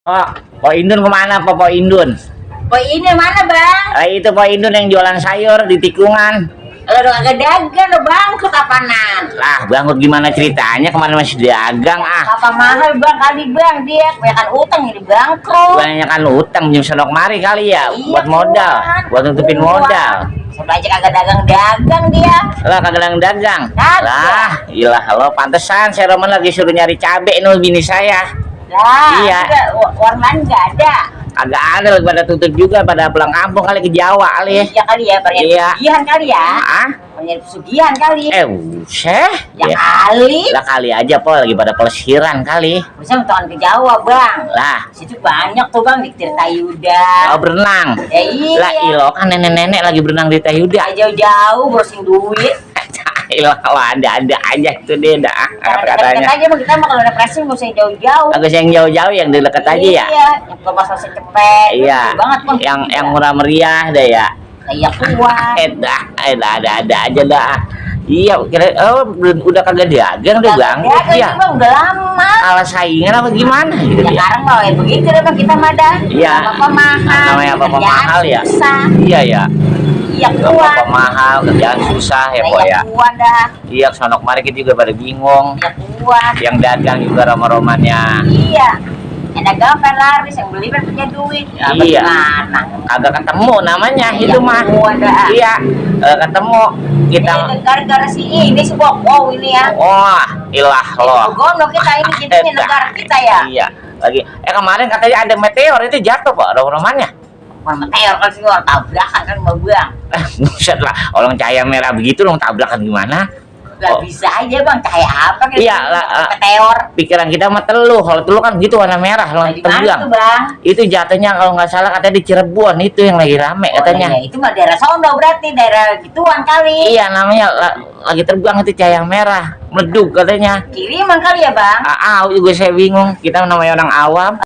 Oh, Po Indun kemana Po Indun? Po ini mana bang? Itu Po Indun yang jualan sayur di tikungan. Lo udah agak dagang lo bangkrut apaanan? Lah, bangkrut gimana ceritanya? Kemarin masih dagang Apa mahal bang kali bang dia kebanyakan utang jadi bangkrut. Banyak kan utang jam sonok mari kali ya, Iya, buat modal, buat nutupin modal. Saya belajar kagak dagang dia. Lah kagak dagang. Kagak. Lah, iyalah lo pantesan saya Roman lagi suruh nyari cabe nul bini saya. Lah, Iya. warman nggak ada. Agak ada lagi pada tutup juga, pada pulang kampung kali ke Jawa kali. Iya kali ya, banyak Iya. pesugihan kali ya. Ah? Banyak pesugihan kali. Buset. Ya kali. Lah kali aja Po lagi pada pelesiran kali. Bisa mentokan ke Jawa bang. Lah, Situ banyak tuh bang di Tirtayuda. oh berenang. Ya iya. Lah ilo kan nenek-nenek lagi berenang di Tayuda. Jauh-jauh browsing duit. Ilo ada aja itu dia dah Katanya katanya. aja mah kita mah kalau ada pressing nggak usah jauh-jauh. Agak yang jauh-jauh yang deket aja ya. Iya, yang ke pasar cepet. Iya. Banget bang. Yang murah meriah deh ya. Kayak kuat. Ada aja dah. Iya, kira udah kagak dagang udah bangkrut ya. Bang udah lama. Kalah saingan apa gimana gitu Ya ya. sekarang mau ya begitu deh bang kita mah dah. Iya. Apa mahal. Namanya apa-apa Kerjaan mahal ya. Susah. Iya ya. Iya Apa kuat. mahal, kerjaan susah ya Po ya. Kuat dah. Iya, sonok mari kita juga pada bingung. Iya kuat. Yang dagang juga roman-romannya Iya. Yang dagang kan laris, yang beli kan punya duit. Ya, Iya. bagaimana? kagak ketemu namanya itu mah. Ada. Iya, ketemu kita. Ini gara-gara si ini si Bokow ini ya. Wah, ilah lo. Gono kita ini jadinya negara kita ya. Iya, lagi. Kemarin katanya ada meteor itu jatuh Pak, roman-romannya. Bukan meteor kan sih orang tabrakan kan mau bang. Buset lah, orang cahaya merah begitu dong tabrakan gimana? Gak bisa aja bang, cahaya apa kan? Iya lah, meteor. pikiran kita mah teluh. Kalau teluh kan gitu warna merah, kalau Di mana terbang. tuh bang? Itu jatuhnya kalau nggak salah katanya di Cirebon itu yang lagi rame katanya. Iya, itu mah daerah sono berarti daerah gituan kali. Iya namanya lagi terbang itu cahaya merah, meleduk katanya. Kiriman kali ya bang. Juga saya bingung. Kita namanya orang awam.